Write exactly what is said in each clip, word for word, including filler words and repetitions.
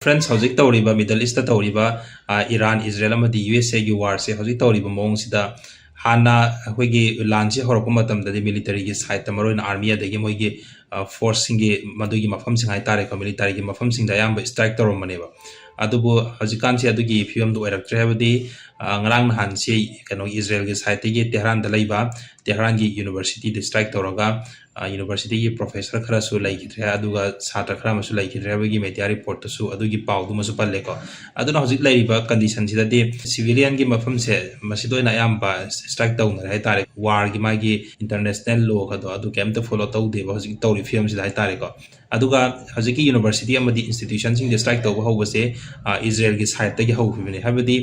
Friends, ꯍꯧꯖꯤꯛ ꯇꯧꯔꯤꯕ Middle East ꯇꯧꯔꯤꯕ, ꯑ, ꯏꯔꯥꯟ, ꯏꯖꯔꯦꯜ ꯑꯃꯗꯤ ꯌꯨ ꯑꯦꯁ ꯑꯦꯒꯤ ꯋꯥꯔꯁꯦ ꯍꯧꯖꯤꯛ ꯇꯧꯔꯤꯕ ꯃꯑꯣꯡꯁꯤꯗ, ꯍꯥꯟꯅ ꯑꯩꯈꯣꯏꯒꯤ ꯂꯥꯟꯁꯤ ꯍꯧꯔꯛꯄ ꯃꯇꯝꯗꯗꯤ ꯃꯤꯂꯤꯇꯔꯤꯒꯤ ꯁꯥꯏꯠꯇ, ꯃꯔꯨꯑꯣꯏꯅ ꯑꯥꯔꯃꯤ ꯑꯗꯒꯤ ꯃꯣꯏꯒꯤ, ꯑ, ꯐꯣꯔꯁꯁꯤꯡꯒꯤ ꯃꯗꯨꯒꯤ ꯃꯐꯝꯁꯤꯡ ꯍꯥꯏꯇꯥꯔꯦꯀꯣ, ꯃꯤꯂꯤꯇꯔꯤꯒꯤ ꯃꯐꯝꯁꯤꯡꯗ ꯑꯌꯥꯝꯕ ꯁ꯭ꯇ꯭ꯔꯥꯏꯛ ꯇꯧꯔꯝꯕꯅꯦꯕ꯫ ꯑꯗꯨꯕꯨ ꯍꯧꯖꯤꯛꯀꯥꯟꯁꯤ ꯑꯗꯨꯒꯤ ꯐꯤꯕꯝꯗꯨ ꯑꯣꯏꯔꯛꯇ꯭ꯔꯦ꯫ ꯍꯥꯏꯕꯗꯤ, ꯑ, ꯉꯔꯥꯡ ꯅꯍꯥꯟꯁꯤ ꯀꯩꯅꯣꯒꯤ ꯏꯖꯔꯦꯜꯒꯤ ꯁꯥꯏꯠꯇꯒꯤ ꯇꯦꯍꯔꯥꯟꯗ ꯂꯩꯕ ꯇꯦꯍꯔꯥꯟꯒꯤ ꯌꯨꯅꯤꯚꯔꯁꯤꯇꯤꯗ ꯁ꯭ꯇ꯭ꯔꯥꯏꯛ ꯇꯧꯔꯒ, ꯑ, ꯌꯨꯅꯤꯚꯔꯁꯤꯇꯤꯒꯤ ꯄ꯭ꯔꯣꯐꯦꯁꯔ ꯈꯔꯁꯨ ꯂꯩꯈꯤꯗ꯭ꯔꯦ, ꯑꯗꯨꯒ ꯁꯥꯇ꯭ꯔ ꯈꯔ ꯑꯃꯁꯨ ꯂꯩꯈꯤꯗ꯭ꯔꯦ ꯍꯥꯏꯕꯒꯤ ꯃꯦꯗꯤꯌꯥ ꯔꯤꯄꯣꯔꯠꯇꯁꯨ ꯑꯗꯨꯒꯤ ꯄꯥꯎꯗꯨꯃꯁꯨ ꯄꯜꯂꯦꯀꯣ꯫ ꯑꯗꯨꯅ ꯍꯧꯖꯤꯛ ꯂꯩꯔꯤꯕ ꯀꯟꯗꯤꯁꯟꯁꯤꯗꯗꯤ ꯁꯤꯚꯤꯂꯤꯌꯟꯒꯤ ꯃꯐꯝꯁꯦ ꯃꯁꯤꯗ ꯑꯣꯏꯅ ꯑꯌꯥꯝꯕ ꯁ꯭ꯇ꯭ꯔꯥꯏꯛ ꯇꯧꯅꯔꯦ ꯍꯥꯏꯇꯥꯔꯦ꯫ ꯋꯥꯔꯒꯤ ꯃꯥꯒꯤ ꯏꯟꯇꯔꯅꯦꯁꯅꯦꯜ ꯂꯣꯒꯗꯣ ꯑꯗꯨ ꯀꯩꯝꯇ ꯐꯣꯂꯣ ꯇꯧꯗꯦꯕ ꯍꯧꯖꯤꯛ ꯇꯧꯔꯤ ꯐꯤꯕꯝꯁꯤꯗ ꯍꯥꯏꯇꯥꯔꯦꯀꯣ꯫ ꯑꯗꯨꯒ ꯍꯧꯖꯤꯛꯀꯤ ꯌꯨꯅꯤꯚꯔꯁꯤꯇꯤ ꯑꯃꯗꯤ ꯏꯟꯁꯇꯤꯇ꯭ꯌꯨꯁꯟꯁꯤꯡꯁꯦ ꯁ꯭ꯇ꯭ꯔꯥꯏꯛ ꯇꯧꯕ ꯍꯧꯕꯁꯦ, ꯑ, ꯏꯖꯔꯦꯜꯒꯤ ꯁꯥꯏꯠꯇꯒꯤ ꯍꯧꯈꯤꯕꯅꯦ꯫ ꯍꯥꯏꯕꯗꯤ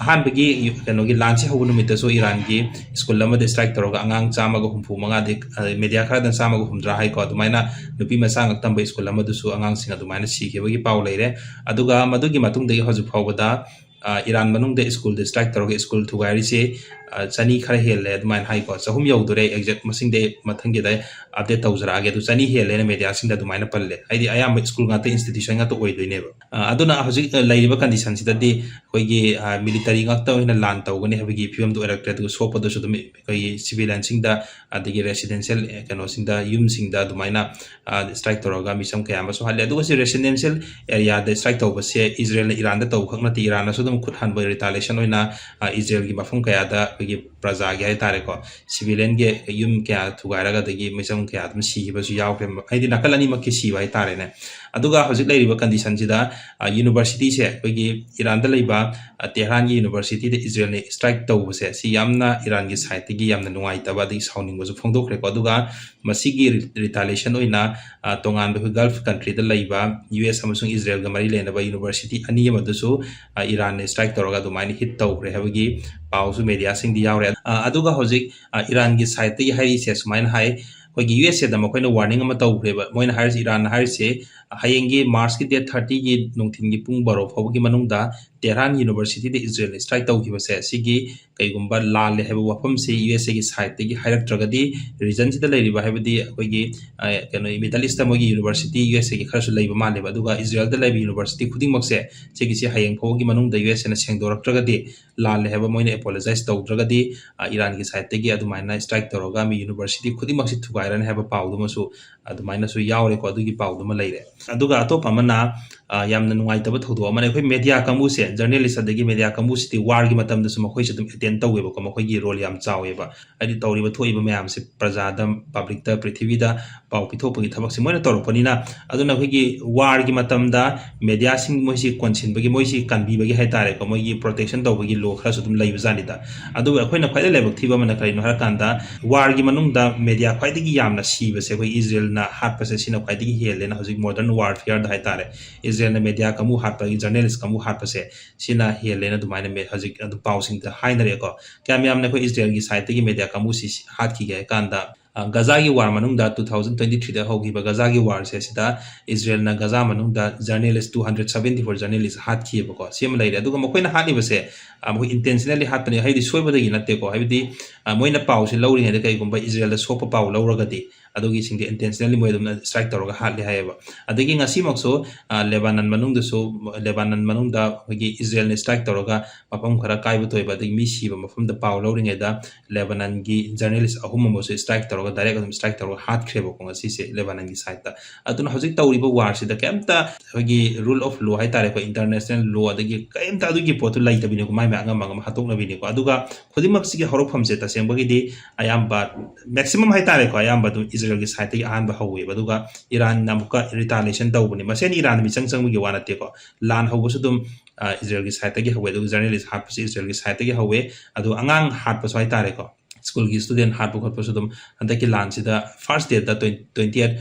ꯑꯍꯥꯟꯕꯒꯤ ꯌꯨ-, ꯀꯩꯅꯣꯒꯤ ꯂꯥꯟꯁꯤ ꯍꯧꯕ ꯅꯨꯃꯤꯠꯇꯁꯨ ꯏꯔꯥꯟꯒꯤ ꯁ꯭ꯀꯨꯜ ꯑꯃꯗ ꯁ꯭ꯇ꯭ꯔꯥꯏꯛ ꯇꯧꯔꯒ ꯑꯉꯥꯡ ꯆꯥꯝꯃꯒ ꯍꯨꯝꯐꯨ ꯃꯉꯥꯗꯤ, ꯑ, ꯃꯦꯗꯤꯌꯥ ꯈꯔꯗꯅ ꯆꯥꯝꯃꯒ ꯍꯨꯝꯗ꯭ꯔꯥ ꯍꯥꯏꯀꯣ, ꯑꯗꯨꯃꯥꯏꯅ ꯅꯨꯄꯤ ꯃꯆꯥ ꯉꯥꯛ ꯇꯝꯕ ꯁ꯭ꯀꯨꯜ ꯑꯃꯗꯁꯨ ꯑꯉꯥꯡꯁꯤꯡ ꯑꯗꯨꯃꯥꯏꯅ ꯁꯤꯈꯤꯕꯒꯤ ꯄꯥꯎ ꯂꯩꯔꯦ꯫ ꯑꯗꯨꯒ ꯃꯗꯨꯒꯤ ꯃꯇꯨꯡꯗꯒꯤ ꯍꯧꯖꯤꯛ ꯐꯥꯎꯕꯗ, ꯑ, ꯏꯔꯥꯟ ꯃꯅꯨꯡꯗ ꯁ꯭ꯀꯨꯜꯗ ꯁ꯭ꯇ꯭ꯔꯥꯏꯛ ꯇꯧꯔꯒ ꯁ꯭ꯀꯨꯜ ꯊꯨꯒꯥꯏꯔꯤꯁꯦ, ꯑ, ꯆꯅꯤ ꯈꯔ ꯍꯦꯜꯂꯦ ꯑꯗꯨꯃꯥꯏꯅ ꯍꯥꯏꯀꯣ꯫ ꯆꯍꯨꯝ ꯌꯧꯗꯣꯔꯦ, ꯑꯦꯛꯖꯦꯛ ꯃꯁꯤꯡꯗꯤ ꯃꯊꯪꯒꯤꯗ ꯑꯞꯗꯦꯠ ꯇꯧꯖꯔꯛꯑꯒꯦ꯫ ꯑꯗꯨ ꯆꯅꯤ ꯍꯦꯜꯂꯦꯅ ꯃꯦꯗꯤꯌꯥꯁꯤꯡꯗ ꯑꯗꯨꯃꯥꯏꯅ ꯄꯜꯂꯦ꯫ ꯍꯥꯏꯗꯤ ꯑꯌꯥꯝꯕ ꯁ꯭ꯀꯨꯜ ꯉꯥꯛꯇ, ꯏꯟꯁꯇꯤꯇ꯭ꯌꯨꯁꯟ ꯉꯥꯛꯇ ꯑꯣꯏꯗꯣꯏꯅꯦꯕ꯫ ꯑ, ꯑꯗꯨꯅ ꯍꯧꯖꯤꯛ, ꯑ, ꯂꯩꯔꯤꯕ ꯀꯟꯗꯤꯁꯟꯁꯤꯗꯗꯤ ꯑꯩꯈꯣꯏꯒꯤ, ꯑ, ꯃꯤꯂꯤꯇꯔꯤ ꯉꯥꯛꯇ ꯑꯣꯏꯅ ꯂꯥꯟ ꯇꯧꯒꯅꯤ ꯍꯥꯏꯕꯒꯤ ꯐꯤꯕꯝꯗꯨ ꯑꯣꯏꯔꯛꯇ꯭ꯔꯦ꯫ ꯑꯗꯨꯒ ꯁꯣꯛꯄꯗꯁꯨ ꯑꯗꯨꯝ ꯑꯩꯈꯣꯏꯒꯤ ꯁꯤꯚꯤꯂꯤꯌꯟꯁꯤꯡꯗ, ꯑꯗꯒꯤ ꯔꯦꯁꯤꯗꯦꯟꯁꯤꯌꯦꯜ, ꯑ, ꯀꯩꯅꯣꯁꯤꯡꯗ, ꯌꯨꯝꯁꯤꯡꯗ ꯑꯗꯨꯃꯥꯏꯅ, ꯑ, ꯁ꯭ꯇ꯭ꯔꯥꯏꯛ ꯇꯧꯔꯒ ꯃꯤꯆꯝ ꯀꯌꯥ ꯑꯃꯁꯨ ꯍꯥꯠꯂꯦ꯫ ꯑꯗꯨꯒ ꯁꯤ ꯔꯦꯁꯤꯗꯦꯟꯁꯤꯌꯦꯜ ꯑꯦꯔꯤꯌꯥꯗ ꯁ꯭ꯇ꯭ꯔꯥꯏꯛ ꯇꯧꯕꯁꯦ ꯏꯖꯔꯦꯜꯅ ꯏꯔꯥꯟꯗ ꯇꯧꯕ ꯈꯛ ꯅꯠꯇꯦ, ꯏꯔꯥꯟꯅꯁꯨ ꯑꯗꯨꯝ ꯈꯨꯠ ꯍꯟꯕ ꯔꯤꯇꯥꯂꯤꯌꯦꯁꯟ ꯑꯣꯏꯅ, ꯑ, ꯏꯖꯔꯦꯜꯒꯤ ꯃꯐꯝ ꯀꯌꯥꯗ ꯑꯩꯈꯣꯏꯒꯤ ꯄ꯭ꯔꯖꯥꯒꯤ ꯍꯥꯏꯇꯥꯔꯦꯀꯣ, ꯁꯤꯚꯤꯂꯤꯌꯟꯒꯤ ꯌꯨꯝ ꯀꯌꯥ ꯊꯨꯒꯥꯏꯔꯒ ꯑꯗꯒꯤ ꯃꯤꯆꯝ ꯀꯌꯥ ꯑꯗꯨꯝ ꯁꯤꯈꯤꯕꯁꯨ ꯌꯥꯎꯈ꯭ꯔꯦ꯫ ꯍꯥꯏꯗꯤ ꯅꯥꯀꯜ ꯑꯅꯤꯃꯛꯀꯤ ꯁꯤꯕ ꯍꯥꯏꯇꯥꯔꯦꯅꯦ꯫ ꯑꯗꯨꯒ ꯍꯧꯖꯤꯛ ꯂꯩꯔꯤꯕ ꯀꯟꯗꯤꯁꯟꯁꯤꯗ, ꯑ, ꯌꯨꯅꯤꯚꯔꯁꯤꯇꯤꯁꯦ, ꯑꯩꯈꯣꯏꯒꯤ ꯏꯔꯥꯟꯗ ꯂꯩꯕ, ꯑ, ꯇꯦꯍꯔꯥꯟꯒꯤ ꯌꯨꯅꯤꯚꯔꯁꯤꯇꯤꯗ ꯏꯖꯔꯦꯜꯅ ꯁ꯭ꯇ꯭ꯔꯥꯏꯛ ꯇꯧꯕꯁꯦ, ꯁꯤ ꯌꯥꯝꯅ ꯏꯔꯥꯟꯒꯤ ꯁꯥꯏꯠꯇꯒꯤ ꯌꯥꯝꯅ ꯅꯨꯡꯉꯥꯏꯇꯕ ꯑꯗꯒꯤ ꯁꯥꯎꯅꯤꯡꯕꯁꯨ ꯐꯣꯡꯗꯣꯛꯈ꯭ꯔꯦꯀꯣ꯫ ꯑꯗꯨꯒ ꯃꯁꯤꯒꯤ ꯔꯤ-, ꯔꯤꯇꯥꯂꯤꯌꯦꯁꯟ ꯑꯣꯏꯅ, ꯑ, ꯇꯣꯉꯥꯟꯕ ꯑꯩꯈꯣꯏ ꯒꯜꯐ ꯀꯟꯇ꯭ꯔꯤꯗ ꯂꯩꯕ ꯌꯨ ꯑꯦꯁ ꯑꯃꯁꯨꯡ ꯏꯖꯔꯦꯜꯒ ꯃꯔꯤ ꯂꯩꯅꯕ ꯌꯨꯅꯤꯚꯔꯁꯤꯇꯤ ꯑꯅꯤ ꯑꯃꯗꯁꯨ, ꯑ, ꯏꯔꯥꯟꯅ ꯁ꯭ꯇ꯭ꯔꯥꯏꯛ ꯇꯧꯔꯒ ꯑꯗꯨꯃꯥꯏꯅ ꯍꯤꯠ ꯇꯧꯈ꯭ꯔꯦ ꯍꯥꯏꯕꯒꯤ ꯄꯥꯎꯁꯨ ꯃꯦꯗꯤꯌꯥꯁꯤꯡꯗꯤ ꯌꯥꯎꯔꯦ꯫ ꯑ, ꯑꯗꯨꯒ ꯍꯧꯖꯤꯛ, ꯑ, ꯏꯔꯥꯟꯒꯤ ꯁꯥꯏꯠꯇꯒꯤ ꯍꯥꯏꯔꯤꯁꯦ ꯁꯨꯃꯥꯏꯅ ꯍꯥꯏ, ꯑꯩꯈꯣꯏꯒꯤ ꯌꯨ ꯑꯦꯁ ꯑꯦꯗ ꯃꯈꯣꯏꯅ ꯋꯥꯔꯅꯤꯡ ꯑꯃ ꯇꯧꯈ꯭ꯔꯦꯕ꯫ ꯃꯣꯏꯅ ꯍꯥꯏꯔꯤꯁꯦ, ꯏꯔꯥꯟꯅ ꯍꯥꯏꯔꯤꯁꯦ, ꯍꯌꯦꯡꯒꯤ March ꯀꯤ date thirty ꯒꯤ ꯅꯨꯡꯊꯤꯟꯒꯤ ꯄꯨꯡ ꯕꯥꯔꯣ ꯐꯥꯎꯕꯒꯤ ꯃꯅꯨꯡꯗ ꯇꯦꯍꯔꯥꯟ University ꯗ ꯏꯖꯔꯦꯜꯅ strike ꯇꯧꯈꯤꯕꯁꯦ, ꯁꯤꯒꯤ ꯀꯩꯒꯨꯝꯕ ꯂꯥꯜꯂꯦ ꯍꯥꯏꯕ ꯋꯥꯐꯝꯁꯤ ꯌꯨ ꯑꯦꯁ ꯑꯦꯒꯤ side ꯇꯒꯤ ꯍꯥꯏꯔꯛꯇ꯭ꯔꯒꯗꯤ, region ꯁꯤꯗ ꯂꯩꯔꯤꯕ, ꯍꯥꯏꯕꯗꯤ ꯑꯩꯈꯣꯏꯒꯤ, ꯑ, ꯀꯩꯅꯣ, Middle East ꯇ ꯃꯣꯏꯒꯤ university ꯌꯨ ꯑꯦꯁ ꯑꯦꯒꯤ ꯈꯔꯁꯨ ꯂꯩꯕ ꯃꯥꯜꯂꯦꯕ, ꯑꯗꯨꯒ ꯏꯖꯔꯦꯜꯗ ꯂꯩꯕ university ꯈꯨꯗꯤꯡꯃꯛꯁꯦ, ꯁꯤꯒꯤꯁꯤ ꯍꯌꯦꯡ ꯐꯥꯎꯕꯒꯤ ꯃꯅꯨꯡꯗ ꯌꯨ ꯑꯦꯁ ꯑꯦꯅ ꯁꯦꯡꯗꯣꯔꯛꯇ꯭ꯔꯒꯗꯤ, ꯂꯥꯜꯂꯦ ꯍꯥꯏꯕ ꯃꯣꯏꯅ apologize ꯇꯧꯗ꯭ꯔꯒꯗꯤ, ꯑ, ꯏꯔꯥꯟꯒꯤ side ꯇꯒꯤ ꯑꯗꯨꯃꯥꯏꯅ strike ꯇꯧꯔꯒ ꯃꯤ university ꯈꯨꯗꯤꯡꯃꯛꯁꯤ ꯊꯨꯒꯥꯏꯔꯅꯤ ꯍꯥꯏꯕ ꯄꯥꯎꯗꯨꯃꯁꯨ ꯑꯗꯨꯃꯥꯏꯅꯁꯨ ꯌꯥꯎꯔꯦꯀꯣ, ꯑꯗꯨꯒꯤ ꯄꯥꯎꯗꯨꯃ ꯂꯩꯔꯦ꯫ ꯑꯗꯨꯒ ꯑꯇꯣꯞꯄ ꯑꯃꯅ, ꯑ, ꯌꯥꯝꯅ ꯅꯨꯡꯉꯥꯏꯇꯕ ꯊꯧꯗꯣꯛ ꯑꯃꯅ, ꯑꯩꯈꯣꯏ media ꯀꯥꯡꯕꯨꯁꯦ, journalist ꯑꯗꯒꯤ media ꯀꯥꯡꯕꯨꯁꯤꯗꯤ war ꯒꯤ ꯃꯇꯝꯗꯁꯨ ꯃꯈꯣꯏꯁꯨ ꯑꯗꯨꯝ attend ꯇꯧꯋꯦꯕꯀꯣ, ꯃꯈꯣꯏꯒꯤ role ꯌꯥꯝ ꯆꯥꯎꯋꯦꯕ, ꯍꯥꯏꯗꯤ ꯇꯧꯔꯤꯕ ꯊꯣꯛꯏꯕ ꯃꯌꯥꯝꯁꯦ ꯄ꯭ꯔꯖꯥꯗ, public ꯇ, ꯄ꯭ꯔꯤꯊꯤꯕꯤꯗ ꯄꯥꯎ ꯄꯤꯊꯣꯛꯄꯒꯤ ꯊꯕꯛꯁꯦ ꯃꯣꯏꯅ ꯇꯧꯔꯛꯄꯅꯤꯅ꯫ ꯑꯗꯨꯅ ꯑꯩꯈꯣꯏꯒꯤ war ꯒꯤ ꯃꯇꯝꯗ media ꯁꯤꯡ ꯃꯣꯏꯁꯤ ꯀꯣꯟꯁꯤꯟꯕꯒꯤ, ꯃꯣꯏꯁꯤ ꯀꯟꯕꯤꯕꯒꯤ ꯍꯥꯏꯇꯥꯔꯦꯀꯣ, ꯃꯣꯏꯒꯤ protection ꯇꯧꯕꯒꯤ law ꯈꯔꯁꯨ ꯑꯗꯨꯝ ꯂꯩꯕꯖꯥꯠꯅꯤꯗ꯫ ꯑꯗꯨꯒ ꯑꯩꯈꯣꯏꯅ ꯈ꯭ꯋꯥꯏꯗꯩ ꯂꯥꯏꯕꯛ ꯊꯤꯕ ꯑꯃꯅ ꯀꯔꯤꯅꯣ ꯍꯥꯏꯔꯀꯥꯟꯗ, war ꯒꯤ ꯃꯅꯨꯡꯗ media ꯈ꯭ꯋꯥꯏꯗꯒꯤ ꯌꯥꯝꯅ ꯁꯤꯕꯁꯦ ꯑꯩꯈꯣꯏ ꯏꯖꯔꯦꯜꯅ ꯍꯥꯠꯄꯁꯦ, ꯁꯤꯅ ꯈ꯭ꯋꯥꯏꯗꯒꯤ ꯍꯦꯜꯂꯦꯅ ꯍꯧꯖꯤꯛ modern warfare ꯗ ꯍꯥꯏꯇꯥꯔꯦ, ꯏꯖꯔꯦꯜꯅ media ꯀꯥꯡꯕꯨ ꯍꯥꯠꯄꯒꯤ, journalist ꯀꯥꯡꯕꯨ ꯍꯥꯠꯄꯁꯦ, ꯁꯤꯅ ꯍꯦꯜꯂꯦꯅ ꯑꯗꯨꯃꯥꯏꯅ ꯃꯦ-, ꯍꯧꯖꯤꯛ ꯑꯗꯨꯝ ꯄꯥꯎꯁꯤꯡꯗ ꯍꯥꯏꯅꯔꯦꯀꯣ꯫ ꯀꯌꯥꯝ ꯌꯥꯝꯅ ꯑꯩꯈꯣꯏ ꯏꯖꯔꯦꯜꯒꯤ side ꯇꯒꯤ media ꯀꯥꯡꯕꯨꯁꯤ ꯁꯤ-, ꯍꯥꯠꯈꯤꯒꯦ ꯍꯥꯏ ꯀꯥꯟꯗ, ꯑ, ꯒꯖꯥꯒꯤ war ꯃꯅꯨꯡꯗ two thousand twenty three ꯗ ꯍꯧꯈꯤꯕ ꯒꯖꯥꯒꯤ war ꯁꯦ, ꯁꯤꯗ ꯏꯖꯔꯦꯜꯅ ꯒꯖꯥ ꯃꯅꯨꯡꯗ journalist two hundred seventy four journalist ꯍꯥꯠꯈꯤꯑꯕꯀꯣ꯫ ꯁꯤ ꯑꯃ ꯂꯩꯔꯦ꯫ ꯑꯗꯨꯒ ꯃꯈꯣꯏꯅ ꯍꯥꯠꯂꯤꯕꯁꯦ, ꯑ, ꯃꯈꯣꯏ intentionally ꯍꯥꯠꯄꯅꯤ, ꯍꯥꯏꯕꯗꯤ ꯁꯣꯏꯕꯗꯒꯤ ꯅꯠꯇꯦꯀꯣ, ꯍꯥꯏꯕꯗꯤ, ꯑ, ꯃꯣꯏꯅ ꯄꯥꯎꯁꯤ ꯂꯧꯔꯤꯉꯩꯗ ꯀꯩꯒꯨꯝꯕ ꯏꯖꯔꯦꯜꯗ ꯁꯣꯛꯄ ꯄꯥꯎ ꯂꯧꯔꯒꯗꯤ, ꯑꯗꯨꯒꯤꯁꯤꯡꯗꯤ intentionally ꯃꯣꯏ ꯑꯗꯨꯝ strike ꯇꯧꯔꯒ ꯍꯥꯠꯂꯦ ꯍꯥꯏꯌꯦꯕ꯫ ꯑꯗꯒꯤ ꯉꯁꯤꯃꯛꯁꯨ, ꯑ, ꯂꯦꯕꯥꯅꯟ ꯃꯅꯨꯡꯗꯁꯨ, ꯂꯦꯕꯥꯅꯟ ꯃꯅꯨꯡꯗ ꯑꯩꯈꯣꯏꯒꯤ ꯏꯖꯔꯦꯜꯅ strike ꯇꯧꯔꯒ ꯃꯐꯝ ꯈꯔ ꯀꯥꯏꯕ ꯊꯣꯛꯑꯦꯕ, ꯑꯗꯒꯤ ꯃꯤ ꯁꯤꯕ ꯃꯐꯝꯗ ꯄꯥꯎ ꯂꯧꯔꯤꯉꯩꯗ ꯂꯦꯕꯥꯅꯟꯒꯤ journalist ꯑꯍꯨꯝ ꯑꯃꯁꯨ strike ꯇꯧꯔꯒ, direct ꯑꯗꯨꯝ strike ꯇꯧꯔꯒ ꯍꯥꯠꯈ꯭ꯔꯦꯕꯀꯣ ꯉꯁꯤꯁꯦ ꯂꯦꯕꯥꯅꯟꯒꯤ side ꯇ꯫ ꯑꯗꯨꯅ ꯍꯧꯖꯤꯛ ꯇꯧꯔꯤꯕ war ꯁꯤꯗ ꯀꯩꯝꯇ ꯑꯩꯈꯣꯏꯒꯤ rule of law ꯍꯥꯏꯇꯥꯔꯦꯀꯣ, international law, ꯑꯗꯒꯤ ꯀꯩꯝꯇ ꯑꯗꯨꯒꯤ ꯄꯣꯠꯇꯨ ꯂꯩꯇꯕꯤꯅꯤꯀꯣ, ꯃꯥꯏ ꯃꯥꯏ ꯑꯉꯝ ꯑꯉꯝ ꯍꯥꯠꯇꯣꯛꯅꯕꯤꯅꯤꯀꯣ꯫ ꯑꯗꯨꯒ ꯈꯨꯗꯤꯡꯃꯛꯁꯤꯒꯤ ꯍꯧꯔꯛꯐꯝꯁꯦ ꯇꯁꯦꯡꯕꯒꯤꯗꯤ ꯑꯌꯥꯝꯕ, maximum ꯍꯥꯏꯇꯥꯔꯦꯀꯣ, ꯑꯌꯥꯝꯕ ꯑꯗꯨꯝ ꯏꯖꯔꯦꯜꯒꯤ side ꯇꯒꯤ ꯑꯍꯥꯟꯕ ꯍꯧꯋꯦꯕ, ꯑꯗꯨꯒ ꯏꯔꯥꯟꯅ ꯑꯃꯨꯛꯀ retaliation ꯇꯧꯕꯅꯤ꯫ ꯃꯁꯦꯟ ꯏꯔꯥꯟ ꯃꯤꯆꯪ ꯆꯪꯕꯒꯤ ꯋꯥ ꯅꯠꯇꯦꯀꯣ, ꯂꯥꯟ ꯍꯧꯕꯁꯨ ꯑꯗꯨꯝ, ꯑ, ꯏꯖꯔꯦꯜꯒꯤ side ꯇꯒꯤ ꯍꯧꯋꯦ, ꯑꯗꯨꯒ journalist ꯍꯥꯠꯄꯁꯨ ꯏꯖꯔꯦꯜꯒꯤ side ꯇꯒꯤ ꯍꯧꯋꯦ, ꯑꯗꯨꯒ ꯑꯉꯥꯡ ꯍꯥꯠꯄꯁꯨ ꯍꯥꯏꯇꯥꯔꯦꯀꯣ, ꯁ꯭ꯀꯨꯜꯒꯤ ꯁ꯭ꯇꯨꯗꯦꯟ ꯍꯥꯠꯄ ꯈꯣꯠꯄꯁꯨ ꯑꯗꯨꯝ ꯍꯟꯗꯛꯀꯤ ꯂꯥꯟꯁꯤꯗ ꯐꯥꯔꯁ ꯗꯦꯠꯇ ꯇ꯭ꯋꯦꯟꯇꯤ ꯑꯦꯠ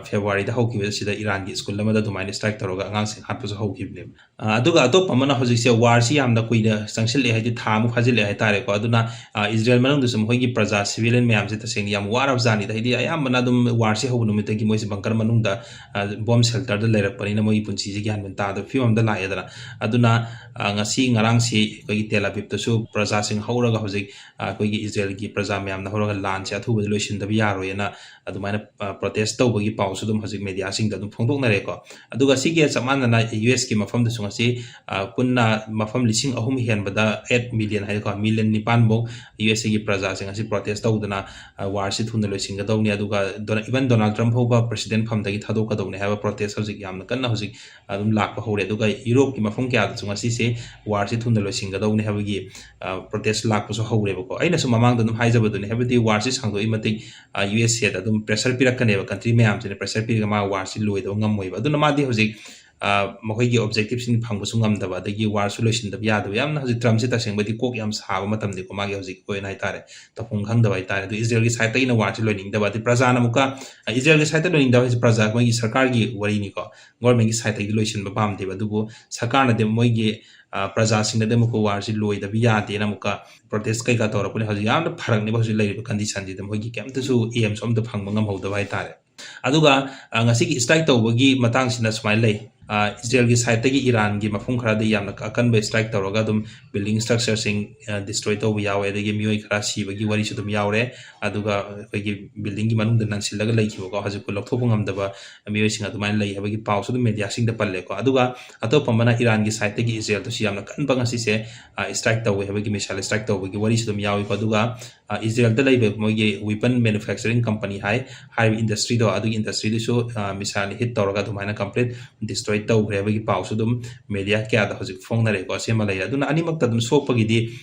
ꯐꯦꯕ꯭ꯔꯨꯋꯥꯔꯤꯗ ꯍꯧꯈꯤꯕ ꯑꯁꯤꯗ ꯏꯔꯥꯟꯒꯤ ꯁ꯭ꯀꯨꯜ ꯑꯃꯗ ꯑꯗꯨꯃꯥꯏꯅ ꯁ꯭ꯇ꯭ꯔꯥꯏꯛ ꯇꯧꯔꯒ ꯑꯉꯥꯡꯁꯤꯡ ꯍꯥꯠꯄꯁꯨ ꯍꯧꯈꯤꯕꯅꯦꯕ꯫ ꯑ, ꯑꯗꯨꯒ ꯑꯇꯣꯞꯄ ꯑꯃꯅ ꯍꯧꯖꯤꯛꯁꯦ ꯋꯥꯔꯁꯤ ꯌꯥꯝꯅ ꯀꯨꯏꯅ ꯆꯪꯁꯤꯜꯂꯛꯑꯦ, ꯍꯥꯏꯗꯤ ꯊꯥ ꯑꯃꯨꯛ ꯐꯥꯖꯤꯜꯂꯛꯑꯦ ꯍꯥꯏꯇꯥꯔꯦꯀꯣ꯫ ꯑꯗꯨꯅ, ꯑ, ꯏꯖꯔꯦꯜ ꯃꯅꯨꯡꯗꯁꯨ ꯃꯈꯣꯏꯒꯤ ꯄ꯭ꯔꯖꯥ, ꯁꯤꯚꯤꯂꯤꯌꯟ ꯃꯌꯥꯝꯁꯦ ꯇꯁꯦꯡꯅ ꯌꯥꯝ ꯋꯥꯔꯕ ꯖꯥꯠꯅꯤꯗ꯫ ꯍꯥꯏꯗꯤ ꯑꯌꯥꯝꯕꯅ ꯑꯗꯨꯝ ꯋꯥꯔꯁꯤ ꯍꯧꯕ ꯅꯨꯃꯤꯠꯇꯒꯤ ꯃꯣꯏꯁꯦ ꯕꯪꯀꯔ ꯃꯅꯨꯡꯗ, ꯑ, ꯕꯣꯝ ꯁꯦꯜꯇꯔꯗ ꯂꯩꯔꯛꯄꯅꯤꯅ ꯃꯣꯏꯒꯤ ꯄꯨꯟꯁꯤꯁꯦ ꯒ꯭ꯌꯥꯟ ꯃꯦꯟ ꯇꯥꯗꯕ ꯐꯤꯕꯝ ꯑꯃꯗ ꯂꯥꯛꯑꯦꯗꯅ꯫ ꯑꯗꯨꯅ, ꯑ, ꯉꯁꯤ ꯉꯔꯥꯡꯁꯤ ꯑꯩꯈꯣꯏꯒꯤ ꯇꯦꯜ ꯑꯕꯤꯕꯇꯁꯨ ꯄ꯭ꯔꯖꯥꯁꯤꯡ ꯍꯧꯔꯒ ꯍꯧꯖꯤꯛ, ꯑ, ꯑꯩꯈꯣꯏꯒꯤ ꯏꯖꯔꯦꯜꯒꯤ ꯄ꯭ꯔꯖꯥ ꯃꯌꯥꯝꯅ ꯍꯧꯔꯒ ꯂꯥꯟꯁꯦ ꯑꯊꯨꯕꯗ ꯂꯣꯏꯁꯤꯟꯗꯕ ꯌꯥꯔꯣꯏꯅ ꯑꯗꯨꯃꯥꯏꯅ, ꯑ, ꯄ꯭ꯔꯣꯇꯦꯁ ꯇꯧꯕꯒꯤ ꯄꯥꯎꯁꯨ ꯑꯗꯨꯝ ꯍꯧꯖꯤꯛ ꯃꯦꯗꯤꯌꯥꯁꯤꯡꯗ ꯑꯗꯨꯝ ꯐꯣꯡꯗꯣꯛꯅꯔꯦꯀꯣ꯫ ꯑꯗꯨꯒ ꯁꯤꯒꯤ ꯆꯞ ꯃꯥꯟꯅꯅ ꯌꯨ ꯑꯦꯁꯀꯤ ꯃꯐꯝꯗꯁꯨ ꯉꯁꯤ, ꯑ, ꯄꯨꯟꯅ ꯃꯐꯝ ꯂꯤꯁꯤꯡ ꯑꯍꯨꯝ ꯍꯦꯟꯕꯗ, ꯑꯩꯠ ꯃꯤꯂꯤꯌꯟ ꯍꯥꯏꯗꯤꯀꯣ, ꯃꯤꯂꯤꯌꯟ ꯅꯤꯄꯥꯟꯃꯨꯛ ꯌꯨ ꯑꯦꯁ ꯑꯦꯒꯤ ꯄ꯭ꯔꯖꯥꯁꯤꯡ ꯑꯁꯤ ꯄ꯭ꯔꯣꯇꯦꯁ ꯇꯧꯗꯅ, ꯑ, ꯋꯥꯔꯁꯤ ꯊꯨꯅ ꯂꯣꯏꯁꯤꯟꯒꯗꯧꯅꯤ꯫ ꯑꯗꯨꯒ ꯗꯣꯅ-, ꯏꯚꯟ ꯗꯣꯅꯥꯜꯗ ꯇ꯭ꯔꯝꯞ ꯐꯥꯎꯕ ꯄ꯭ꯔꯦꯁꯤꯗꯦꯟ ꯐꯝꯗꯒꯤ ꯊꯥꯗꯣꯛꯀꯗꯧꯅꯤ ꯍꯥꯏꯕ ꯄ꯭ꯔꯣꯇꯦꯁ ꯍꯧꯖꯤꯛ ꯌꯥꯝꯅ ꯀꯟꯅ ꯍꯧꯖꯤꯛ ꯑꯗꯨꯝ ꯂꯥꯛꯄ ꯍꯧꯔꯦ꯫ ꯑꯗꯨꯒ ꯌꯨꯔꯣꯞꯀꯤ ꯃꯐꯝ ꯀꯌꯥꯗꯁꯨ ꯉꯁꯤꯁꯦ ꯋꯥꯔꯁꯤ ꯊꯨꯅ ꯂꯣꯏꯁꯤꯟꯒꯗꯧꯅꯤ ꯍꯥꯏꯕꯒꯤ, ꯑ, ꯄ꯭ꯔꯣꯇꯦꯁ ꯂꯥꯛꯄꯁꯨ ꯍꯧꯔꯦꯕꯀꯣ꯫ ꯑꯩꯅꯁꯨ ꯃꯃꯥꯡꯗ ꯑꯗꯨꯝ ꯍꯥꯏꯖꯕꯗꯨꯅꯤ, ꯍꯥꯏꯕꯗꯤ ꯋꯥꯔꯁꯤ ꯁꯥꯡꯗꯣꯛꯏ ꯃꯇꯤꯛ, ꯑ, ꯌꯨ ꯑꯦꯁ ꯑꯦꯗ ꯑꯗꯨꯝ ꯄ꯭ꯔꯦꯁꯔ ꯄꯤꯔꯛꯀꯅꯦꯕ, ꯀꯟꯇ꯭ꯔꯤ ꯃꯌꯥꯝꯁꯤꯅ ꯄ꯭ꯔꯦꯁꯔ ꯄꯤꯔꯒ ꯃꯥ ꯋꯥꯔꯁꯤ ꯂꯣꯏꯗꯕ ꯉꯝꯃꯣꯏꯕ꯫ ꯑꯗꯨꯅ ꯃꯥꯗꯤ ꯍꯧꯖꯤꯛ, ꯑ, ꯃꯈꯣꯏꯒꯤ ꯑꯣꯕꯖꯦꯛꯇꯤꯚꯁꯤꯡ ꯐꯪꯕꯁꯨ ꯉꯝꯗꯕ, ꯑꯗꯒꯤ ꯋꯥꯔꯁꯨ ꯂꯣꯏꯁꯤꯟꯗꯕ ꯌꯥꯗꯕ, ꯌꯥꯝꯅ ꯍꯧꯖꯤꯛ ꯇ꯭ꯔꯝꯞꯁꯤ ꯇꯁꯦꯡꯕꯗꯤ ꯀꯣꯛ ꯌꯥꯝ ꯁꯥꯕ ꯃꯇꯝꯅꯤꯀꯣ, ꯃꯥꯒꯤ ꯍꯧꯖꯤꯛ ꯑꯣꯏꯅ ꯍꯥꯏꯇꯥꯔꯦ, ꯇꯧꯐꯝ ꯈꯪꯗꯕ ꯍꯥꯏꯇꯥꯔꯦ꯫ ꯑꯗꯨ ꯏꯖꯔꯦꯜꯒꯤ ꯁꯥꯏꯠꯇꯒꯤꯅ ꯋꯥꯔꯁꯤ ꯂꯣꯏꯅꯤꯡꯗꯕ, ꯑꯗꯩ ꯄ꯭ꯔꯖꯥꯅ ꯑꯃꯨꯛꯀ, ꯑ, ꯏꯖꯔꯦꯜꯒꯤ ꯁꯥꯏꯠꯇ ꯂꯣꯏꯅꯤꯡꯗꯕ ꯍꯥꯏꯁꯦ ꯄ꯭ꯔꯖꯥ, ꯃꯣꯏꯒꯤ ꯁꯔꯀꯥꯔꯒꯤ ꯋꯥꯔꯤꯅꯤꯀꯣ, ꯒꯣꯔꯃꯦꯟꯒꯤ ꯁꯥꯏꯠꯇꯒꯤ ꯂꯣꯏꯁꯤꯟꯕ ꯄꯥꯝꯗꯦꯕ꯫ ꯑꯗꯨꯕꯨ ꯁꯔꯀꯥꯔꯅꯗꯤ ꯃꯣꯏꯒꯤ, ꯑ, ꯄ꯭ꯔꯖꯥꯁꯤꯡꯅꯗꯤ ꯑꯃꯨꯛꯀ ꯋꯥꯔꯁꯤ ꯂꯣꯏꯗꯕ ꯌꯥꯗꯦꯅ ꯑꯃꯨꯛꯀ ꯄ꯭ꯔꯣꯇꯦꯁ ꯀꯩꯀꯥ ꯇꯧꯔꯛꯄꯅꯦ꯫ ꯍꯧꯖꯤꯛ ꯌꯥꯝꯅ ꯐꯔꯛꯅꯦꯕ ꯍꯧꯖꯤꯛ ꯂꯩꯔꯤꯕ ꯀꯟꯗꯤꯁꯟꯁꯤꯗ, ꯃꯣꯏꯒꯤ ꯀꯩꯝꯇꯁꯨ ꯑꯦꯝꯁꯨ ꯑꯝꯇ ꯐꯪꯕ ꯉꯝꯍꯧꯗꯕ ꯍꯥꯏꯇꯥꯔꯦ꯫ ꯑꯗꯨꯒ, ꯑ, ꯉꯁꯤꯒꯤ ꯁ꯭ꯇ꯭ꯔꯥꯏꯛ ꯇꯧꯕꯒꯤ ꯃꯇꯥꯡꯁꯤꯅ ꯁꯨꯃꯥꯏꯅ ꯂꯩ꯫ ꯑ, ꯏꯖꯔꯦꯜꯒꯤ ꯁꯥꯏꯠꯇꯒꯤ ꯏꯔꯥꯟꯒꯤ ꯃꯐꯝ ꯈꯔꯗ ꯌꯥꯝꯅ ꯑꯀꯟꯕ ꯁ꯭ꯇ꯭ꯔꯥꯏꯛ ꯇꯧꯔꯒ ꯑꯗꯨꯝ ꯕꯤꯜꯗꯤꯡ ꯁ꯭ꯇ꯭ꯔꯛꯆꯔꯁꯤꯡ, ꯑ, ꯗꯤꯁꯇ꯭ꯔꯣꯏ ꯇꯧꯕ ꯌꯥꯎꯋꯦ, ꯑꯗꯒꯤ ꯃꯤꯑꯣꯏ ꯈꯔ ꯁꯤꯕꯒꯤ ꯋꯥꯔꯤꯁꯨ ꯑꯗꯨꯝ ꯌꯥꯎꯔꯦ꯫ ꯑꯗꯨꯒ ꯑꯩꯈꯣꯏꯒꯤ ꯕꯤꯜꯗꯤꯡꯒꯤ ꯃꯅꯨꯡꯗ ꯅꯟꯁꯤꯜꯂꯒ ꯂꯩꯈꯤꯕꯀꯣ, ꯍꯧꯖꯤꯛꯄꯨ ꯂꯧꯊꯣꯛꯄ ꯉꯝꯗꯕ ꯃꯤꯑꯣꯏꯁꯤꯡ ꯑꯗꯨꯃꯥꯏꯅ ꯂꯩ ꯍꯥꯏꯕꯒꯤ ꯄꯥꯎꯁꯨ ꯑꯗꯨꯝ ꯃꯦꯗꯤꯌꯥꯁꯤꯡꯗ ꯄꯜꯂꯦꯀꯣ꯫ ꯑꯗꯨꯒ ꯑꯇꯣꯞꯄ ꯑꯃꯅ ꯏꯔꯥꯟꯒꯤ ꯁꯥꯏꯠꯇꯒꯤ ꯏꯖꯔꯦꯜꯗꯁꯨ ꯌꯥꯝꯅ ꯀꯟꯕ ꯉꯁꯤꯁꯦ, ꯑ, ꯁ꯭ꯇ꯭ꯔꯥꯏꯛ ꯇꯧꯋꯦ ꯍꯥꯏꯕꯒꯤ, ꯃꯤꯁꯥꯏꯜ ꯁ꯭ꯇ꯭ꯔꯥꯏꯛ ꯇꯧꯕꯒꯤ ꯋꯥꯔꯤꯁꯨ ꯑꯗꯨꯝ ꯌꯥꯎꯏꯀꯣ꯫ ꯑꯗꯨꯒ, ꯑ, ꯏꯖꯔꯦꯜꯗ ꯂꯩꯕ ꯃꯣꯏꯒꯤ ꯋꯤꯄꯟ ꯃꯦꯅꯨꯐꯦꯛꯆꯔꯤꯡ ꯀꯝꯄꯅꯤ ꯍꯥꯏ, ꯍꯥꯏꯔꯤꯕ ꯏꯟꯗꯁꯇ꯭ꯔꯤꯗꯣ, ꯑꯗꯨꯒꯤ ꯏꯟꯗꯁꯇ꯭ꯔꯤꯗꯨꯁꯨ, ꯑ, ꯃꯤꯁꯥꯏꯜꯅ ꯍꯤꯠ ꯇꯧꯔꯒ ꯑꯗꯨꯃꯥꯏꯅ ꯀꯝꯄ꯭ꯂꯤꯠ ꯗꯤꯁꯇ꯭ꯔꯣꯏ ꯇꯧꯈ꯭ꯔꯦ ꯍꯥꯏꯕꯒꯤ ꯄꯥꯎꯁꯨ ꯑꯗꯨꯝ ꯃꯦꯗꯤꯌꯥ ꯀꯌꯥꯗ ꯍꯧꯖꯤꯛ ꯐꯣꯡꯅꯔꯦꯀꯣ꯫ ꯑꯁꯤ ꯑꯃ ꯂꯩꯔꯦ꯫ ꯑꯗꯨꯅ ꯑꯅꯤꯃꯛꯇ ꯑꯗꯨꯝ ꯁꯣꯛꯄꯒꯤꯗꯤ,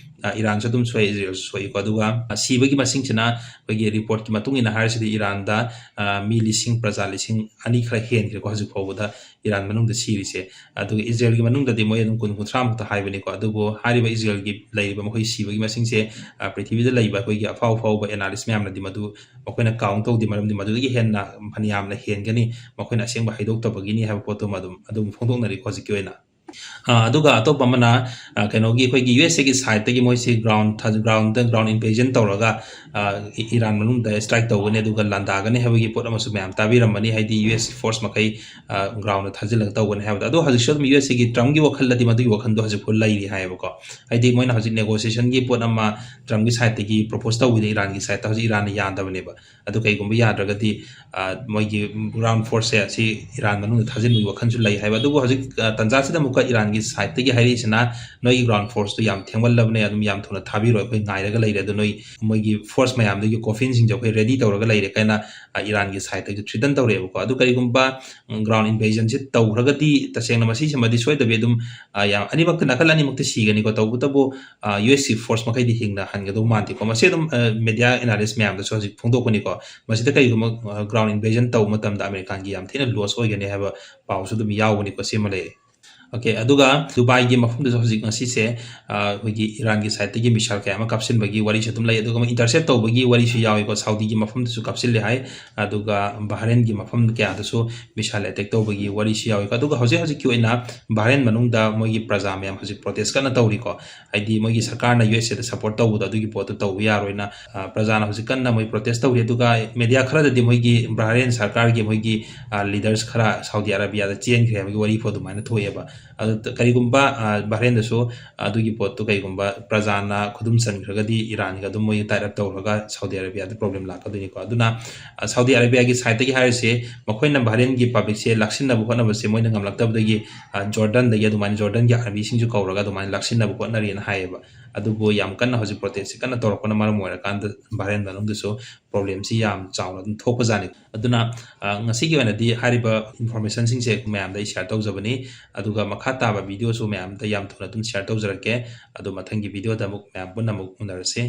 ꯑ, ꯏꯔꯥꯟꯁꯨ ꯑꯗꯨꯝ ꯁꯣꯛꯑꯦ, ꯏꯖꯔꯦꯜꯁꯨ ꯁꯣꯛꯏꯀꯣ꯫ ꯑꯗꯨꯒ, ꯑ, ꯁꯤꯕꯒꯤ ꯃꯁꯤꯡꯁꯤꯅ ꯑꯩꯈꯣꯏꯒꯤ ꯔꯤꯄꯣꯔꯠꯀꯤ ꯃꯇꯨꯡ ꯏꯟꯅ ꯍꯥꯏꯔꯁꯤꯗꯤ ꯏꯔꯥꯟꯗ, ꯑ, ꯃꯤ ꯂꯤꯁꯤꯡ, ꯄ꯭ꯔꯖꯥ ꯂꯤꯁꯤꯡ ꯑꯅꯤ ꯈꯔ ꯍꯦꯟꯈ꯭ꯔꯦꯀꯣ ꯍꯧꯖꯤꯛ ꯐꯥꯎꯕꯗ ꯏꯔꯥꯟ ꯃꯅꯨꯡꯗ ꯁꯤꯔꯤꯁꯦ꯫ ꯑꯗꯨꯒ ꯏꯖꯔꯦꯜꯒꯤ ꯃꯅꯨꯡꯗꯗꯤ ꯃꯣꯏ ꯑꯗꯨꯝ ꯀꯨꯟ, ꯀꯨꯟꯊ꯭ꯔꯥꯃꯨꯛꯇ ꯍꯥꯏꯕꯅꯤꯀꯣ꯫ ꯑꯗꯨꯕꯨ ꯍꯥꯏꯔꯤꯕ ꯏꯖꯔꯦꯜꯒꯤ ꯂꯩꯔꯤꯕ ꯃꯈꯣꯏ ꯁꯤꯕꯒꯤ ꯃꯁꯤꯡꯁꯦ, ꯑ, ꯄ꯭ꯔꯤꯊꯤꯕꯤꯗ ꯂꯩꯕ ꯑꯩꯈꯣꯏꯒꯤ ꯑꯐꯥꯎ ꯑꯐꯥꯎꯕ ꯑꯦꯅꯥꯂꯤꯁ ꯃꯌꯥꯝꯅꯗꯤ ꯃꯗꯨ ꯃꯈꯣꯏꯅ ꯀꯥꯎꯟ ꯇꯧꯗꯦ, ꯃꯔꯝꯗꯤ ꯃꯗꯨꯗꯒꯤ ꯍꯦꯟꯅ ꯐꯅꯌꯥꯝꯅ ꯍꯦꯟꯒꯅꯤ, ꯃꯈꯣꯏꯅ ꯑꯁꯦꯡꯕ ꯍꯥꯏꯗꯣꯛꯇꯕꯒꯤꯅꯤ ꯍꯥꯏꯕ ꯄꯣꯠꯇꯨꯃ ꯑꯗꯨꯝ, ꯑꯗꯨꯝ ꯐꯣꯡꯗꯣꯛꯅꯔꯤꯀꯣ ꯍꯧꯖꯤꯛꯀꯤ ꯑꯣꯏꯅ꯫ ꯑ, ꯑꯗꯨꯒ ꯑꯇꯣꯞꯄ ꯑꯃꯅ, ꯑ, ꯀꯩꯅꯣꯒꯤ ꯑꯩꯈꯣꯏꯒꯤ ꯌꯨ ꯑꯦꯁ ꯑꯦꯒꯤ ꯁꯥꯏꯠꯇꯒꯤ ꯃꯣꯏꯁꯤ ꯒ꯭ꯔꯥꯎꯟ ꯊꯥ-, ꯒ꯭ꯔꯥꯎꯟꯗ, ꯒ꯭ꯔꯥꯎꯟ ꯏꯟꯚꯦꯖꯟ ꯇꯧꯔꯒ, ꯑ, ꯏ-, ꯏꯔꯥꯟ ꯃꯅꯨꯡꯗ ꯁ꯭ꯇ꯭ꯔꯥꯏꯛ ꯇꯧꯒꯅꯤ ꯑꯗꯨꯒ ꯂꯥꯟꯗꯥꯒꯅꯤ ꯍꯥꯏꯕꯒꯤ ꯄꯣꯠ ꯑꯃꯁꯨ ꯃꯌꯥꯝ ꯇꯥꯕꯤꯔꯝꯃꯅꯤ, ꯍꯥꯏꯗꯤ ꯌꯨ ꯑꯦꯁ ꯐꯣꯔꯁ ꯃꯈꯩ, ꯑ, ꯒ꯭ꯔꯥꯎꯟꯗ ꯊꯥꯖꯤꯜꯂꯒ ꯇꯧꯒꯅꯤ ꯍꯥꯏꯕꯗꯣ꯫ ꯑꯗꯣ ꯍꯧꯖꯤꯛꯁꯨ ꯑꯗꯨꯝ ꯌꯨ ꯑꯦꯁ ꯑꯦꯒꯤ ꯇ꯭ꯔꯝꯞꯀꯤ ꯋꯥꯈꯜꯗꯗꯤ ꯃꯗꯨꯒꯤ ꯋꯥꯈꯜꯗꯣ ꯍꯧꯖꯤꯛ ꯐꯥꯎ ꯂꯩꯔꯤ ꯍꯥꯏꯌꯦꯕꯀꯣ꯫ ꯍꯥꯏꯗꯤ ꯃꯣꯏꯅ ꯍꯧꯖꯤꯛ ꯅꯦꯒꯣꯁꯤꯌꯦꯁꯟꯒꯤ ꯄꯣꯠ ꯑꯃ ꯇ꯭ꯔꯝꯞꯀꯤ ꯁꯥꯏꯠꯇꯒꯤ ꯄ꯭ꯔꯣꯄꯣꯁ ꯇꯧꯕꯗ ꯏꯔꯥꯟꯒꯤ ꯁꯥꯏꯠꯇ ꯍꯧꯖꯤꯛ ꯏꯔꯥꯟꯅ ꯌꯥꯗꯕꯅꯦꯕ꯫ ꯑꯗꯨ ꯀꯩꯒꯨꯝꯕ ꯌꯥꯗ꯭ꯔꯒꯗꯤ, ꯑ, ꯃꯣꯏꯒꯤ ꯒ꯭ꯔꯥꯎꯟ ꯐꯣꯔꯁꯁꯦ ꯑꯁꯤ ꯏꯔꯥꯟ ꯃꯅꯨꯡꯗ ꯊꯥꯖꯤꯟꯕꯒꯤ ꯋꯥꯈꯜꯁꯨ ꯂꯩ ꯍꯥꯏꯕ꯫ ꯑꯗꯨꯕꯨ ꯍꯧꯖꯤꯛ, ꯑ, ꯇꯥꯟꯖꯥꯁꯤꯗ ꯑꯃꯨꯛꯀ ꯏꯔꯥꯟꯒꯤ ꯁꯥꯏꯠꯇꯒꯤ ꯍꯥꯏꯔꯛꯏꯁꯤꯅ, "ꯅꯣꯏꯒꯤ ꯒ꯭ꯔꯥꯎꯟ ꯐꯣꯔꯁꯇꯨ ꯌꯥꯝ ꯊꯦꯡꯃꯜꯂꯕꯅꯦ, ꯑꯗꯨꯝ ꯌꯥꯝ ꯊꯨꯅ ꯊꯥꯕꯤꯔꯣ, ꯑꯩꯈꯣꯏ ꯉꯥꯏꯔꯒ ꯂꯩꯔꯦ꯫ ꯑꯗꯨ ꯅꯣꯏ, ꯃꯣꯏꯒꯤ ꯐꯣꯔꯁ ꯃꯌꯥꯝꯗꯨꯒꯤ ꯀꯣꯐꯤꯟꯁꯤꯡꯁꯦ ꯑꯩꯈꯣꯏ ꯔꯦꯗꯤ ꯇꯧꯔꯒ ꯂꯩꯔꯦ" ꯀꯥꯏꯅ, ꯑ, ꯏꯔꯥꯟꯒꯤ ꯁꯥꯏꯠꯇꯒꯤ ꯊ꯭ꯔꯤꯇꯟ ꯇꯧꯔꯛꯑꯦꯕꯀꯣ꯫ ꯑꯗꯨ ꯀꯔꯤꯒꯨꯝꯕ, ꯎꯝ, ꯒ꯭ꯔꯥꯎꯟ ꯏꯟꯚꯦꯖꯟꯁꯤ ꯇꯧꯈ꯭ꯔꯒꯗꯤ ꯇꯁꯦꯡꯅ ꯃꯁꯤꯁꯤꯃꯗꯤ ꯁꯣꯏꯗꯕꯤ ꯑꯗꯨꯝ, ꯑ, ꯌꯥꯝ ꯑꯅꯤꯃꯛꯇ, ꯅꯥꯀꯜ ꯑꯅꯤꯃꯛꯇ ꯁꯤꯒꯅꯤꯀꯣ꯫ ꯇꯧꯕꯇꯕꯨ, ꯑ, ꯌꯨ ꯑꯦꯁ ꯀꯤ ꯐꯣꯔꯁ ꯃꯈꯩꯗꯤ ꯍꯤꯡꯅ ꯍꯟꯒꯗꯧ ꯃꯥꯟꯗꯦꯀꯣ꯫ ꯃꯁꯤ ꯑꯗꯨꯝ, ꯑ, ꯃꯦꯗꯤꯌꯥ ꯑꯦꯅꯥꯂꯤꯁ ꯃꯌꯥꯝꯗꯁꯨ ꯍꯧꯖꯤꯛ ꯐꯣꯡꯗꯣꯛꯄꯅꯤꯀꯣ꯫ ꯃꯁꯤꯗ ꯀꯔꯤꯒꯨꯝꯕ, ꯑ, ꯒ꯭ꯔꯥꯎꯟ ꯏꯟꯚꯦꯖꯟ ꯇꯧꯕ ꯃꯇꯝꯗ ꯑꯃꯦꯔꯤꯀꯥꯒꯤ ꯌꯥꯝ ꯊꯤꯅ ꯂꯣꯁ ꯑꯣꯏꯒꯅꯤ ꯍꯥꯏꯕ ꯄꯥꯎꯁꯨ ꯑꯗꯨꯝ ꯌꯥꯎꯕꯅꯤꯀꯣ꯫ ꯁꯤꯃ ꯂꯩꯔꯦ꯫ ꯑꯣꯀꯦ, ꯑꯗꯨꯒ ꯗꯨꯕꯥꯏꯒꯤ ꯃꯐꯝꯗꯁꯨ ꯍꯧꯖꯤꯛ ꯉꯁꯤꯁꯦ, ꯑ, ꯑꯩꯈꯣꯏꯒꯤ ꯏꯔꯥꯟꯒꯤ ꯁꯥꯏꯠꯇꯒꯤ ꯃꯤꯁꯥꯏꯜ ꯀꯌꯥ ꯑꯃ ꯀꯥꯞꯁꯤꯟꯕꯒꯤ ꯋꯥꯔꯤꯁꯨ ꯑꯗꯨꯝ ꯂꯩ꯫ ꯑꯗꯨꯒ ꯃꯣꯏ ꯏꯟꯇꯔꯁꯦꯞ ꯇꯧꯕꯒꯤ ꯋꯥꯔꯤꯁꯨ ꯌꯥꯎꯏꯀꯣ꯫ ꯁꯥꯎꯗꯤꯒꯤ ꯃꯐꯝꯗꯁꯨ ꯀꯥꯞꯁꯤꯜꯂꯦ ꯍꯥꯏ꯫ ꯑꯗꯨꯒ ꯕꯍꯔꯦꯟꯒꯤ ꯃꯐꯝ ꯀꯌꯥꯗꯁꯨ ꯃꯤꯁꯥꯏꯜ ꯑꯦꯇꯦꯛ ꯇꯧꯕꯒꯤ ꯋꯥꯔꯤꯁꯨ ꯌꯥꯎꯏꯀꯣ꯫ ꯑꯗꯨꯒ ꯍꯧꯖꯤꯛ ꯍꯧꯖꯤꯛꯀꯤ ꯑꯣꯏꯅ ꯕꯍꯔꯦꯟ ꯃꯅꯨꯡꯗ ꯃꯣꯏꯒꯤ ꯄ꯭ꯔꯖꯥ ꯃꯌꯥꯝ ꯍꯧꯖꯤꯛ ꯄ꯭ꯔꯣꯇꯦꯁ ꯀꯟꯅ ꯇꯧꯔꯤꯀꯣ꯫ ꯍꯥꯏꯗꯤ ꯃꯣꯏꯒꯤ ꯁꯔꯀꯥꯔꯅ ꯌꯨ ꯑꯦꯁ ꯑꯦꯗ ꯁꯄꯣꯔꯠ ꯇꯧꯕꯗꯣ ꯑꯗꯨꯒꯤ ꯄꯣꯠꯇꯨ ꯇꯧꯕ ꯌꯥꯔꯣꯏꯅ, ꯑ, ꯄ꯭ꯔꯖꯥꯅ ꯍꯧꯖꯤꯛ ꯀꯟꯅ ꯃꯣꯏ ꯄ꯭ꯔꯣꯇꯦꯁ ꯇꯧꯔꯤ꯫ ꯑꯗꯨꯒ ꯃꯦꯗꯤꯌꯥ ꯈꯔꯗꯗꯤ ꯃꯣꯏꯒꯤ ꯕꯍꯔꯦꯟ ꯁꯔꯀꯥꯔꯒꯤ ꯃꯣꯏꯒꯤ, ꯑ, ꯂꯤꯗꯔꯁ ꯈꯔ ꯁꯥꯎꯗꯤ ꯑꯔꯥꯕꯤꯌꯥꯗ ꯆꯦꯟꯈ꯭ꯔꯦ ꯍꯥꯏꯕꯒꯤ ꯋꯥꯔꯤ ꯐꯥꯎ ꯑꯗꯨꯃꯥꯏꯅ ꯊꯣꯛꯑꯦꯕ꯫ ꯑꯗꯨ ꯀꯔꯤꯒꯨꯝꯕ, ꯑ, ꯕꯍꯔꯦꯟꯗꯁꯨ ꯑꯗꯨꯒꯤ ꯄꯣꯠꯇꯨ ꯀꯩꯒꯨꯝꯕ ꯄ꯭ꯔꯖꯥꯅ ꯈꯨꯗꯨꯝ ꯆꯟꯈ꯭ꯔꯒꯗꯤ ꯏꯔꯥꯟꯒ ꯑꯗꯨꯝ ꯃꯣꯏ ꯇꯥꯏꯠ ꯑꯞ ꯇꯧꯔꯒ ꯁꯥꯎꯗꯤ ꯑꯔꯥꯕꯤꯌꯥꯗ ꯄ꯭ꯔꯣꯕ꯭ꯂꯦꯝ ꯂꯥꯛꯀꯗꯣꯏꯅꯤꯀꯣ꯫ ꯑꯗꯨꯅ, ꯑ, ꯁꯥꯎꯗꯤ ꯑꯔꯥꯕꯤꯌꯥꯒꯤ ꯁꯥꯏꯠꯇꯒꯤ ꯍꯥꯏꯔꯤꯁꯦ ꯃꯈꯣꯏꯅ ꯕꯍꯔꯦꯟꯒꯤ ꯄꯕ꯭ꯂꯤꯛꯁꯦ ꯂꯥꯛꯁꯤꯟꯅꯕ ꯍꯣꯠꯅꯕꯁꯦ ꯃꯣꯏꯅ ꯉꯝꯂꯛꯇꯕꯗꯒꯤ, ꯑ, ꯖꯣꯔꯗꯟꯗꯒꯤ ꯑꯗꯨꯃꯥꯏꯅ ꯖꯣꯔꯗꯟꯒꯤ ꯑꯥꯔꯃꯤꯁꯤꯡꯁꯨ ꯀꯧꯔꯒ ꯑꯗꯨꯃꯥꯏꯅ ꯂꯥꯛꯁꯤꯟꯅꯕ ꯍꯣꯠꯅꯔꯤꯅ ꯍꯥꯏꯌꯦꯕ꯫ ꯑꯗꯨꯕꯨ ꯌꯥꯝ ꯀꯟꯅ ꯍꯧꯖꯤꯛ ꯄ꯭ꯔꯣꯇꯦꯁꯁꯤ ꯀꯟꯅ ꯇꯧꯔꯛꯄꯅ ꯃꯔꯝ ꯑꯣꯏꯔꯀꯥꯟꯗ ꯕꯍꯔꯦꯟ ꯃꯅꯨꯡꯗꯁꯨ ꯄ꯭ꯔꯣꯕ꯭ꯂꯦꯝꯁꯤ ꯌꯥꯝ ꯆꯥꯎꯅ ꯑꯗꯨꯝ ꯊꯣꯛꯄꯖꯥꯠꯅꯤ꯫ ꯑꯗꯨꯅ, ꯑ, ꯉꯁꯤꯒꯤ ꯑꯣꯏꯅꯗꯤ ꯍꯥꯏꯔꯤꯕ ꯏꯟꯐꯣꯔꯃꯦꯁꯟꯁꯤꯡꯁꯦ ꯃꯌꯥꯝꯗ ꯑꯩ ꯁꯤꯌꯔ ꯇꯧꯖꯕꯅꯤ꯫ ꯑꯗꯨꯒ ꯃꯈꯥ ꯇꯥꯕ ꯚꯤꯗꯤꯑꯣꯁꯨ ꯃꯌꯥꯝꯗ ꯌꯥꯝ ꯊꯨꯅ ꯑꯗꯨꯝ ꯁꯤꯌꯔ ꯇꯧꯖꯔꯛꯀꯦ꯫ ꯑꯗꯨ ꯃꯊꯪꯒꯤ ꯚꯤꯗꯤꯑꯣꯗ ꯑꯃꯨꯛ ꯃꯌꯥꯝ ꯄꯨꯟꯅ ꯑꯃꯨꯛ ꯎꯅꯔꯁꯤ꯫